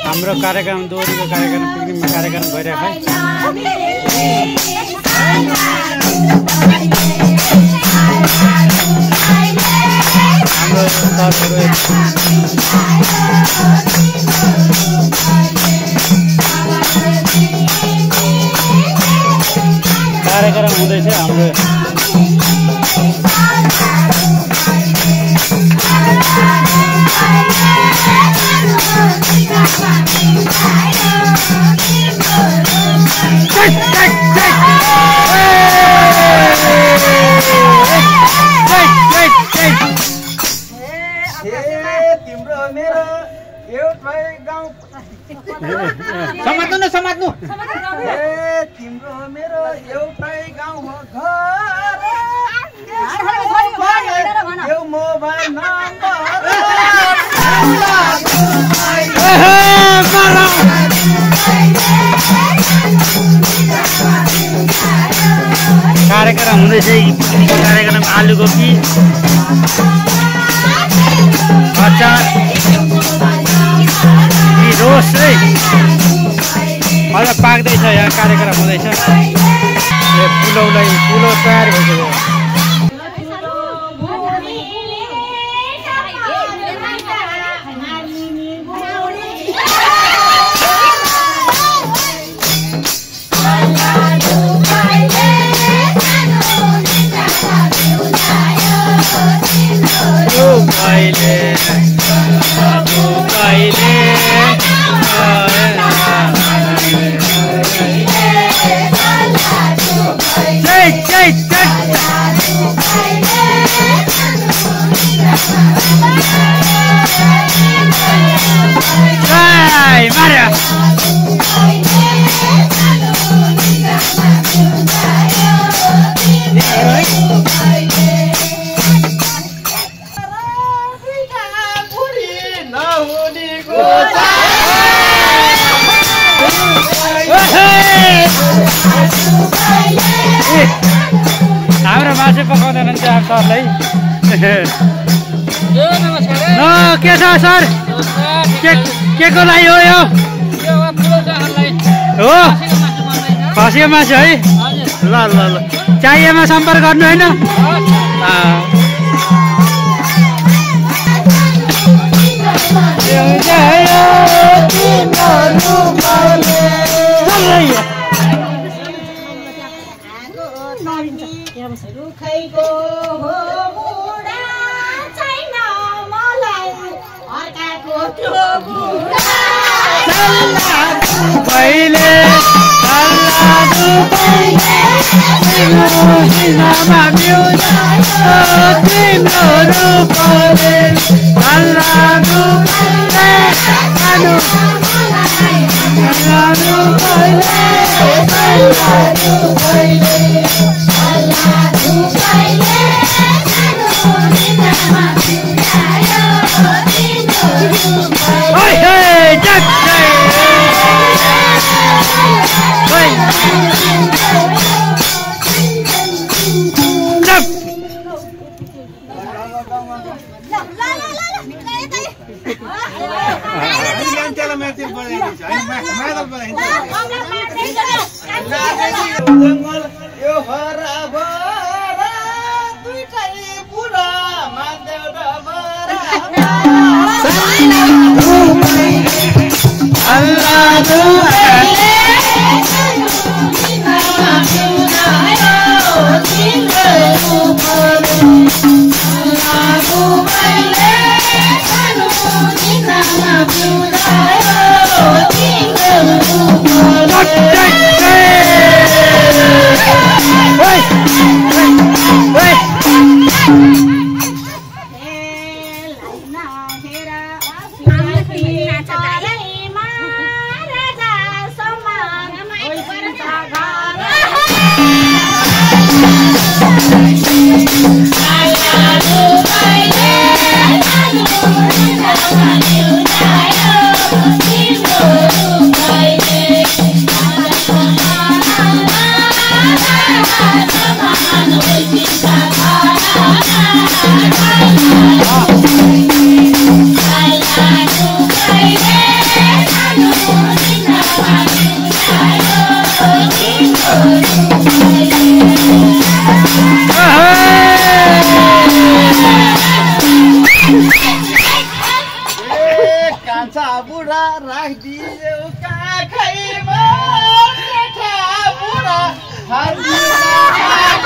हाम्रो कार्यक्रम दोहोरीको कार्यक्रम पिकनिकमा कार्यक्रम भइरहेको कार्यक्रम हुँदैछ हाम्रो समात्नु तिम्रो मेरो एउटै गाउँ हो घर यो मोबाइल नम्बर कार्यक्रम हुँदैछ कार्यक्रम आलुको कि अचार रोस है अझ पाक्दैछ यहाँ कार्यक्रम हुँदैछ पुलो तयार भइसक्यो हाम्रो मासु पकाउँदैन सरलाई के छ सर के को लागि हो यो हो खसीको मासु है ल ल ल चाहिएमा सम्पर्क गर्नु होइन रुखैको हो बुढा छैन मलाई अर्काको त्यो बुढा पहिले Bye. जेठा बुढा राखिदियो काखैमा जेठा बुढा राखिदियो